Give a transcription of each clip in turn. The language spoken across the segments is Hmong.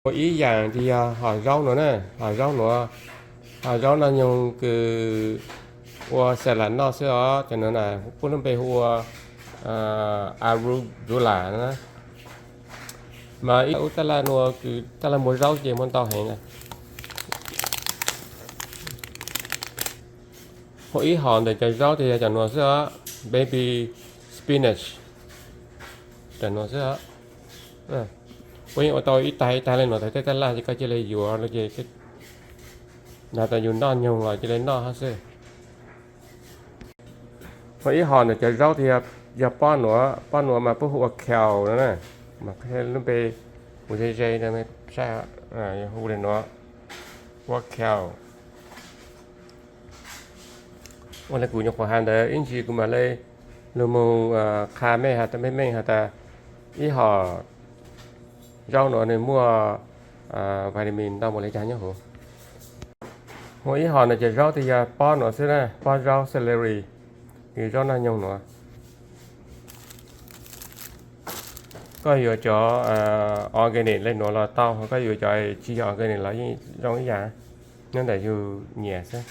Ua ib yam tias yog hom zaub nuav na, hom zaub nuav, hom zaub noj nyoog kws ua salad noj xwb os. Cov nuav na puab lub npe hu ua arugula na. Mas ib ub taj laj nuav kws taj laj muag zaub ces muag ntau heev na. Ua ib hom ntawm cov zaub tias yog cov nuav xwb os, baby spinach. Cov nuav xwb os. Puab yeej ua tau ib tag ib tag le nuav tag tej taj laj ces koj cia li yuav no ces, yog tas yus noj nyoog los cia li noj hab xwb. Ua ib hom ntawm cov zaub tias yog pob nuav, pob nuav mas puab hu ua kale no na. Mas lub npe hu ze ze, hu le nuav, ua kale. Ua le kuv nyuam qhuav has ntawd ib ntsis kuv mam le lug moog qha mej has tas, mej meej has tas ib hom zaub nuav nwg muaj vitamin ntau npaum le caag nyob huv. Ua ib hom ntawm cov zaub tias yog pob nuav xwb na, pob zaub celery, kws zaub noj nyoog nuav. Koj yuav cov organic le nuav los tau, koj yuav cov tsis yog organic los yeej zoo ib yam, nyob ntawm yug nyiam xwb.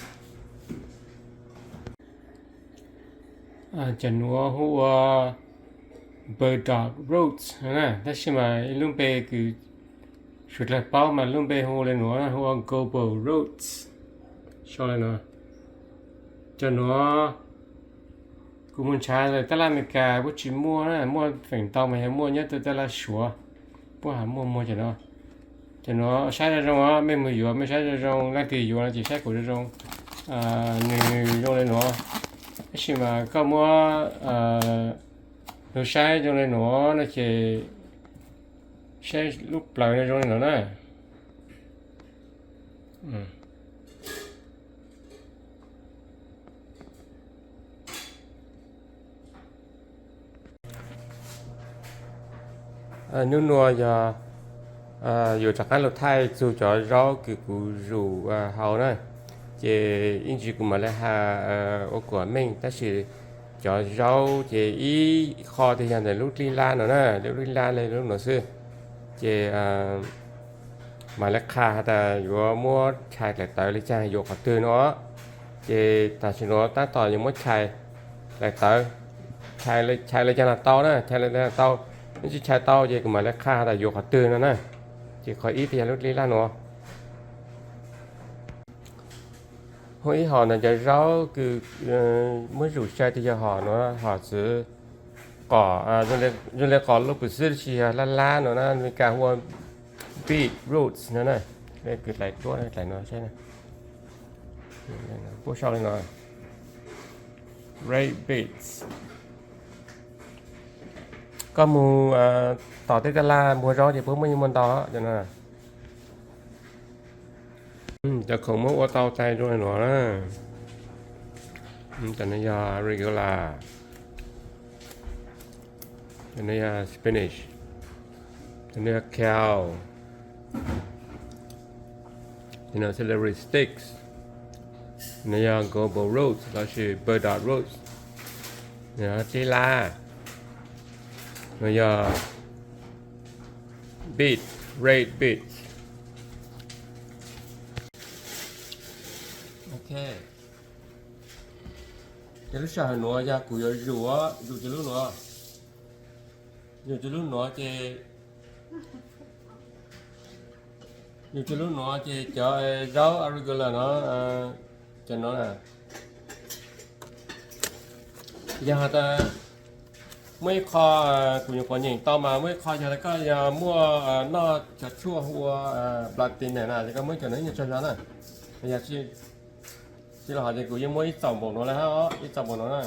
Cov nuav hu ua burdock roots na, tab sis mas ib lub npe kws suav dlawg paub mas lub npe hu le nuav hu ua gobo roots. Sau le nuav. Cov nuav kuv moog ntshav lawm, taj laj Amelikas puab tsis muaj na, muaj feem ntau mas yog muaj nyob tej taj laj Suav, puab has muaj muag cov nuav. Cov nuav saib zoo zoo os, mej moog yuav mej saib zoo zoo, leej twg yuav no ces saib kuv zoo zoo, nwg zoo le nuav. Tab sis mas koj muab lug saib zoo le nuav no ces saib lub plawv no zoo le nuav na. Nub nuav yog yuav rov qaab lug thaij txug cov zaub kws kuv zuj zus haus na, ces ib ntsis kuv mam le has ua kuam meej, tab sis cov zaub ces ib qho tias yog ntawm lub dlib lab no na, lub dlib lab le lub nuav xwb. Ces mam le qha has tas yuav muab chais daim tawv le caag yuav qhov twg no. Ces tam sim nuav tab tom yuav muab chais daim tawv, chais le caag los tau na, chais le caag los tau. Ib ntsis chais tau ces kuv mam le qha has tas yuav qhov twg no na. Ces qhov ib tias yog lub dlib lab nuav. Hu ib hom ntawm cov zaub kws muab zuj zus tias yog hom nuav, hom txwv qom, zoo le qom lub pwm xwb, tab sis yog lab lab no na, Amelikas hu ua beetroots no na. Kws dlais duab dlais no saib, puab sau le no, red beets. Koj moog tom tej taj laj muag zaub ces puab muaj yeej muaj ntau cov no. Cov khoom muab ua tau tag zoo le nuav na. Cov no yog arugula, cov no yog spinach, cov no yog kale, cov no celery sticks, no yog gobo roots lossis burdock roots, no yog dlib lab, no yog beet, red beet. Ok, ces lub sij hawm nuav yog kuv yuav zuj zus cov lub nuav, zuj zus cov lub nuav ces, zuj zus cov lub nuav ces cov zaub arugula no, cov no na, yog has tas muaj ib qho kuv nyuam qhuav nyeem tau mas muaj ib qho yog tas koj yog muaj noj cov tshuaj hu ua platinum na, ces koj muab cov no ib nyuag tso zog na. Yog tsis los hov ces kuv yeej muab ib txaum npaum nuav le hab, ib txaum npaum nuav na.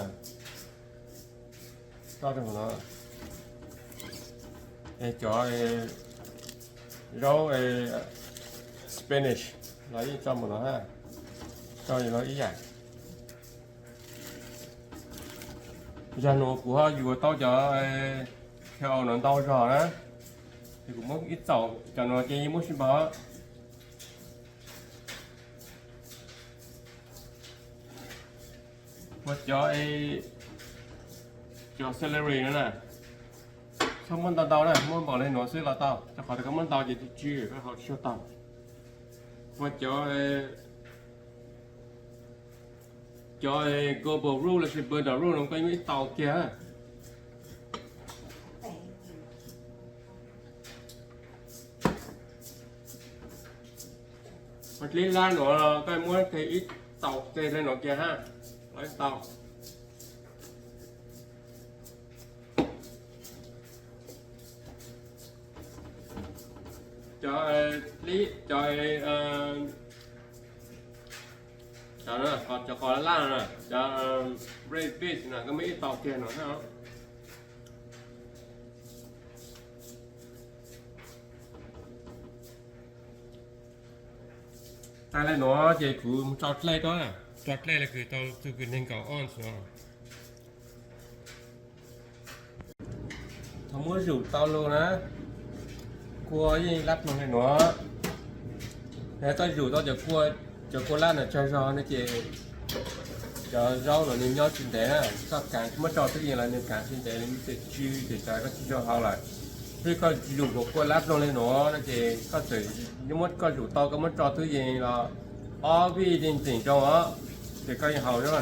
Tso rau hauv no. Cov zaub spinach los yeej tso npaum no hab, tso li no ib yam. Zag nuav kuv ho yuav tau cov kale no ntau zog na, ces kuv muab ib txaum, cov no ces yeej muab sib npaug. Ua cov, cov celery no na, Txhob muab ntau ntau na, muab npaum li nuav xwb los tau, rau qhov koj muab ntau ces tsw tsw koj hau tsis tau. Ua cov, cov Golden Roll lossis Burdock Roll no koj muab ib tau kiag. Ua dlib lab nuav koj muab ib tau kiag le nuav kiag hab, ib tau. Cov, cov, cov qos laj, cov red beet no koj muab ib tau kiag no hab. Tag le nuav ces kuv tso dlej rau, tso dlej le kws tau txug kws neeg nkaum oz xwb. Thaum muab zum tau lug na, kua yeej lab ploog le nuav. Yog koj zum tau cov kua, cov kua lab no tsawg zog no ces cov zaub no nws nyob tsis ntev na. Koj kaav muab tso tub yees los nws kaav tsis ntev, nws tsw tsw ces koj tsis tau hau lawm. Thiab koj zum kom kua lab ploog le nuav no ces koj txawm muab, koj zum tau koj muab tso tub yees los ob vij ntxeem ntxeem zoo os, ces koj yeej hau zoo.